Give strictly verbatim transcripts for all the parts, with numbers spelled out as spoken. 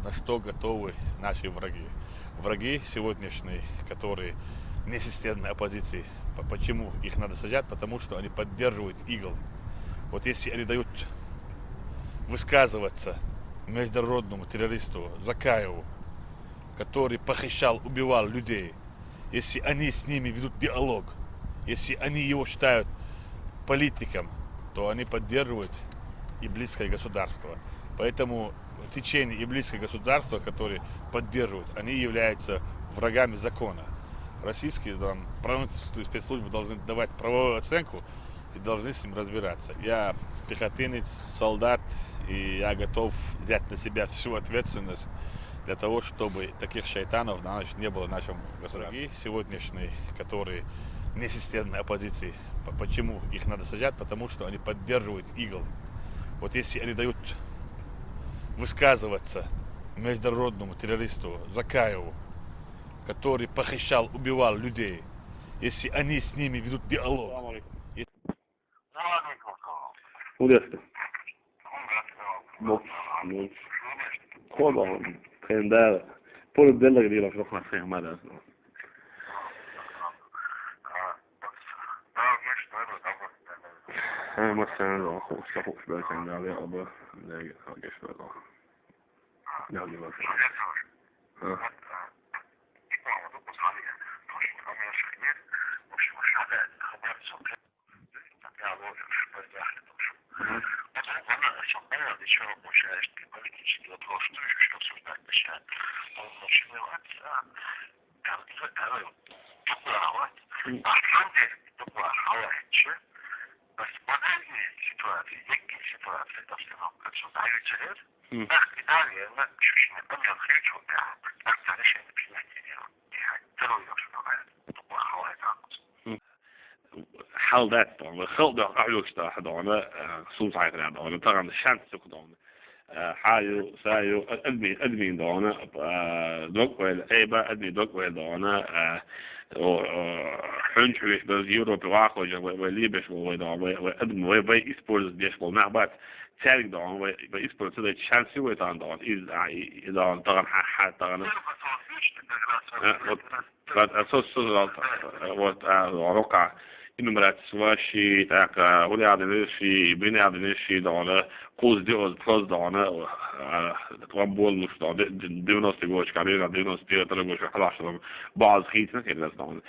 На что готовы наши враги? Враги сегодняшние, которые не системной оппозиции. По- Почему их надо сажать? Потому что они поддерживают игл. Вот если они дают высказываться международному террористу Закаеву, который похищал, убивал людей, если они с ними ведут диалог, если они его считают политиком, то они поддерживают иблисское государство. Поэтому в течение иблисское государство, которое поддерживают, они являются врагами закона. Российские там, правительственные спецслужбы должны давать правовую оценку и должны с ним разбираться. Я пехотинец, солдат, и я готов взять на себя всю ответственность для того, чтобы таких шайтанов, значит, не было в нашем государстве. Враги сегодняшние, которые не системной оппозиции. По- Почему их надо сажать? Потому что они поддерживают игл. Вот если они дают высказываться международному террористу Закаеву, который похищал, убивал людей, если они с ними ведут диалог. Удеста. Бокс, ну. Хоба, хендара. Пол беллар дила шохла хемада. Ха, масана, да, хо, шохла хендара, оба. Да, я хагеш да. Да, не важно. А. Мгм. Потом она, что поняла, для чего получаешь ты политический вопрос, что еще что обсуждать начинает? Он начинает, а, там, ну, давай, тупо, а вот. Мгм. На самом деле, тупо, а вот, че? Посмотри ситуации, какие ситуации, это все равно, как что, даёт интерес. Мгм. Так, Италия, она чуть-чуть не помню, отключил, да, как-то решение принять, не делал. Второй, что, тупо, а вот, так вот. Мгм. Хьал дац доана, хала доккха ахьош даха доана, э, сум цхьайхара доана, тахана шанс цух доана. Э, хьаю, саю, а-, адми, адми доана, э, дог вайл, эйба, адми дог вайл доана, э, о, э, хьунч хьуш баз Европе вахо жа вай, вай либеш вай доана, вай, вай адми, вай, вай использовать деш вай нах бац, царг доана, вай, вай использовать цадай шанс ю вай тан доана, из, а, и, и доана, тахана, ха, ха, тахана. Э, вот. Кад асос созалта, вот, а, рока. Инумрат сваши, так, а, уряды веши, биняды веши, доана, куз диоз, куз доана, а, вам болуш, доана, девяностый годчка, девяностый первый годчка, халаш, доана, баз хитин, хитин, доана,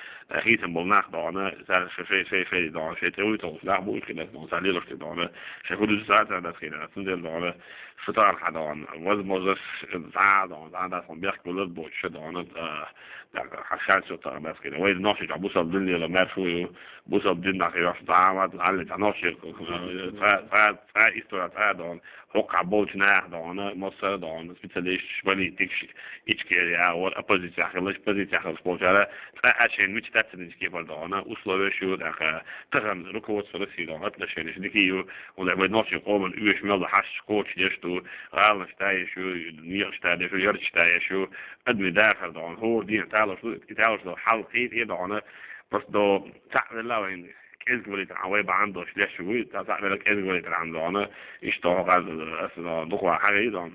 хитин болнах, доана, са, ши, ши, ши, ши, доана, ши, те уй, то, да, бу, хитин, доана, са, лилош, доана, ши, худу, са, са, да, хитин, синдел, доана, шутар, ха, доана, возможно, за, доана, за, да, сон, бяхк, болот, боча, доана, а, Так, хьашан цо тара баьскина. Вай нохчи чу бусалба дин лела мер шу ю, бусалба дин нах йош дӀа ма, алли цхьа нохчи, цхьа, цхьа, цхьа история цхьа доана, хӀокху болчу наха доана, массара доана, специалисташ, политикаш, Ичкери а, вот оппозиция хилла, позиция хилла болчара, цхьа а шайн мича тӀаьццанчу кепара доана, условия шу, тӀаккха тахана руководство России доана, отношения шу дика ю, хӀунда вай нохчи къоман уьш мел ду хьашташ кхочушдеш ду, гӀаланаш тӀаеш ю, некъаш тӀаеш ю, ярташ тӀаеш ю, Адми дахар доана, хӀора дийнахь талуш ду, и талуш ду, хьал кхийта и доана, просто до цхьаъ велла вайн кӀезиг валийтар, вай бахьана долуш леш вуй, цхьа цхьаъ велла кӀезиг валийтар хьан доана, иштта хьо хаз, аса дукха хьагӀий доана.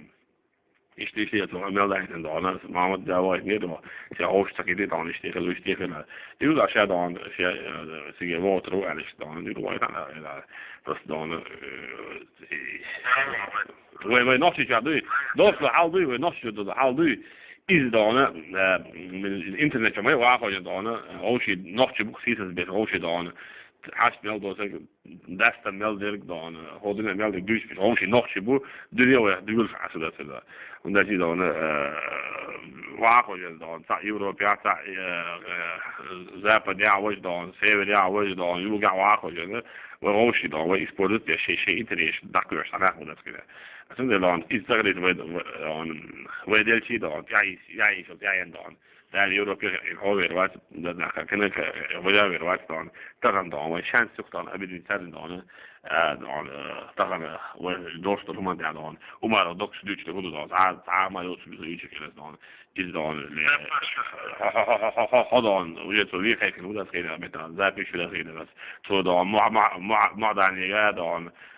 Иштта, иштта, цо мел дахийтина доана, Махьмад да вай не доана, се хьовш ца кхийти доана, иштта хила, иштта хила. Юла ша доана, ша, э, сиге вотар ву аьлла иштта доана, юла вай хана, э, просто доана, э, Вай, вай нохчийчохь дуй. Дош хьал дуй, вай нохчийчохь ду хьал дуй. Иза доана, э, интернет чу май вахо доана, вовший нохчий бу сийсаз беш, вовший доана. Хьашт мел доцург, дастам мел дерг доана, хӀо дуьне мел дерг дуьйцуш, вовший нохчий бу, дуьне вай дуьйцуш хьаша дацар да. ХӀунда аьлча доана, э, вахо доана, цхьа Европе, цхьа, э, э, Западе а вай доана, Севере а вай доана, юга а вахо доана. Вай вовший доана, вай использовать деш, шайн, шайн интерес даккхоьхьуш, хьан нах ма дац хила. Цундела доана, иза ца хилийта вай, вай, доана, вай делчий доана, яйс, яйс, яйн доана. Дала Европе хьо вер вац, да, да, кхин а вай вер вац доана. Тахана доана, вай шанс цух доана, объединиться доана, а, доана, тахана вай дош ду хӀуман тӀехь доана. Умаров доккхуш дуьйцуш ду хӀун ду доана, цхьа, цхьа ма йоцуш ду, йича хилар доана. Иза доана, ле, хьо, хьо, хьо, хьо, хьо, хьо доана, уже цо вехайкина ву дас хенара метан, запись ву дас хенара. Цо доана, мо-, мо-, мо-, мо-, данега доана,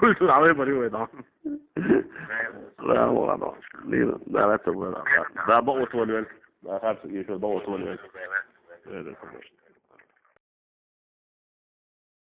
Kultur har vi bare jo i dag. Det er noe annet. Livet, det er rett og slett det. Det er bare å tåle vel. Det er helt sikkert bare å tåle vel. Det er det som er.